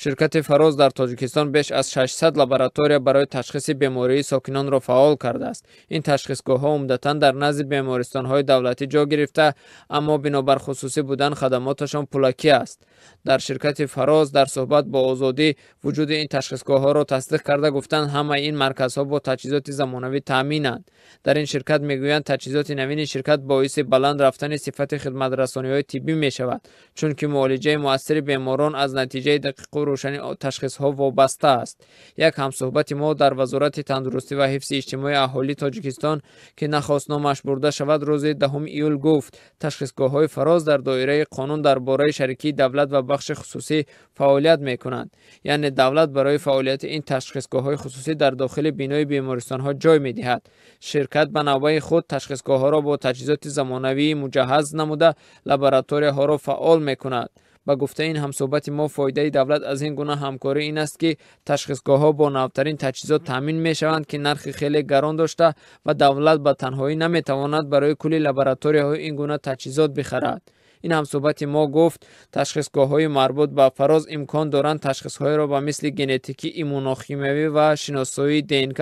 Ширкати Фароз дар Тоҷикистон беш аз 600 лаборатория барои ташхиси бемории сокинонро фаъол кардааст. Ин ташхисгоҳҳо умдатан дар назди бемористонҳои давлатӣ ҷо гирифта, аммо бинобар хусусӣ будан хадамоташон пулакӣ аст. Дар ширкати Фароз дар суҳбат бо Озодӣ вуҷуди ин ташхисгоҳҳоро тасдиқ карда гуфтанд, ҳамаи ин марказҳо бо таҷҳизоти замонавӣ таъминанд. Дар ин ширкат мегӯянд, таҷҳизоти навини ширкат боиси баланд рафтани сифати хидматрасониҳои тиббӣ мешавад, чунки муолиҷаи муассири беморон аз натиҷаи дақиқу рӯшани ташхисҳо вобаста аст. Як ҳамсуҳбати мо дар Вазорати тандурустӣ ва ҳифзи иҷтимоии аҳолии Тоҷикистон, ки нахост номаш бурда шавад, рӯзи 10 июл гуфт, ташхисгоҳҳои Фароз дар доираи қонун дар бораи шарикии давлат ва бахши хусусӣ фаъолият мекунанд. Яъне давлат барои фаъолияти ин ташхисгоҳҳои хусусӣ дар дохили бинои бемористонҳо ҷой медиҳад. Ширкат ба навбаи худ ташхисгоҳҳоро бо таҷҳизоти замонавии муҷаҳҳаз намуда, лабораторияҳоро фаъол мекунад. Ба гуфтаи ин ҳамсуҳбати мо, фоидаи давлат аз ин гуна ҳамкорӣ ин аст, ки ташхисгоҳҳо бо навтарин таҷҳизот таъмин мешаванд, ки нархи хеле гарон дошта ва давлат ба танҳоӣ наметавонад барои кулли лабораторияҳои ин гуна таҷҳизот бихарад. Ин ҳамсуҳбати мо гуфт, ташхисгоҳҳои марбут ба Фароз имкон доранд ташхисҳоеро ба мисли генетикӣ, иммунохимиявӣ ва шиносоии ДНК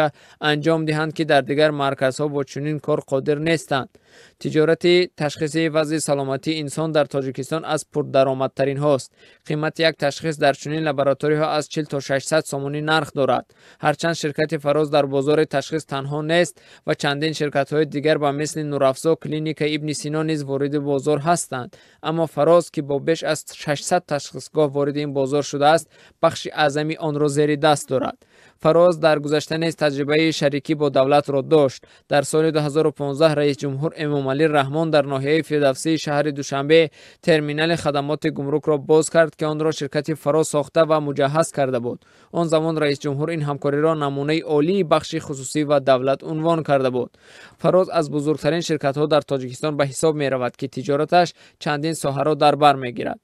анҷом диҳанд, ки дар дигар марказҳо бо чунин кор қодир нестанд. Тиҷорати ташхиси вазъи саломатии инсон дар Тоҷикистон аз пурдаромадтаринҳост. Қимати як ташхис дар чунин лабораторияҳо аз 40 то 600 сомонӣ нарх дорад. Ҳарчанд ширкати Фароз дар бозори ташхис танҳо нест ва чандин ширкатҳои дигар ба мисли Нурафзо, клиникаи Ибни Сино низ вориди бозор ҳастанд. Аммо Фароз, ки бо беш аз 600 ташхисгоҳ вориди ин бозор шудааст, бахши аъзами онро зери даст дорад. Фароз дар гузашта низ таҷрибаи шарикӣ бо давлатро дошт. Дар соли 2015 раисҷумҳур Эмомалӣ Раҳмон дар ноҳияи Фирдавсии шаҳри Душанбе терминали хадамоти гумрукро боз кард, ки онро ширкати Фароз сохта ва муҷаҳҳаз карда буд. Он замон раисҷумҳур ин ҳамкориро намунаи олии бахши хусусӣ ва давлат унвон карда буд. Фароз аз бузургтарин ширкатҳо дар Тоҷикистон ба ҳисоб меравад, ки тиҷораташ чандин соҳаро дар бар мегирад.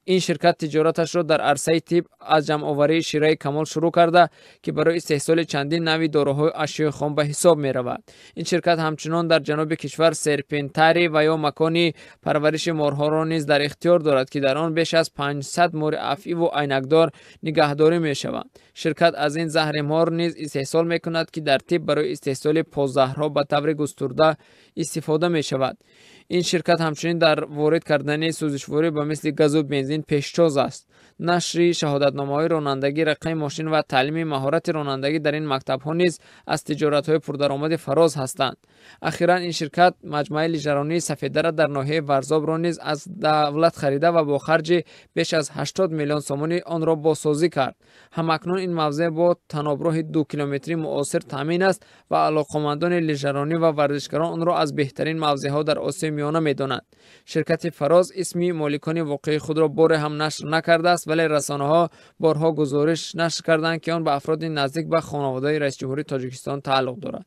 Ин ширкат тиҷораташро дар арсаи тиб аз ҷамъоварии шираи камол шурӯъ карда, ки барои истеҳсоли чандин навъи доруҳои ашёи хом ба ҳисоб меравад. Ин ширкат ҳамчунон дар ҷануби кишвар серпентари ва ё макони парвариши морҳоро низ дар ихтиёр дорад, ки дар он беш аз 500 мори афъиву айнакдор нигаҳдорӣ мешаванд. Ширкат аз ин заҳри мор низ истеҳсол мекунад, ки дар тиб барои истеҳсоли поззаҳрҳо ба таври густурда истифода мешавад. Ин ширкат ҳамчунин дар ворид кардани сӯзишворӣ ба мисли газу бензин пешчоз аст. Нашри шаҳодатномаҳои ронандагӣ, рақами мошин ва таълими маҳорати ронандагӣ дар ин мактабҳо низ аз тиҷоратҳои пурдаромади Фароз ҳастанд. Ахиран ин ширкат маҷмӯаи лижаронии Сафедара дар ноҳияи Варзобро низ аз давлат харида ва бо харҷи беш аз 80 миллион сомонӣ онро бозсозӣ кард. Ҳамакнун ин мавзеъ бо таноброҳи 2 километрӣ муосир таъмин аст ва алоқамандони лижаронӣ ва варзишгарон онро аз беҳтарин мавзеъҳо дар Осиёи Миёна медонанд. Ширкати Фароз исми моликони воқеии худро боре ҳам нашр накардааст, вале расонаҳо борҳо гузориш нашр карданд, ки он ба афроди наздик ба хонаводаи раисҷумҳурии Тоҷикистон тааллуқ дорад.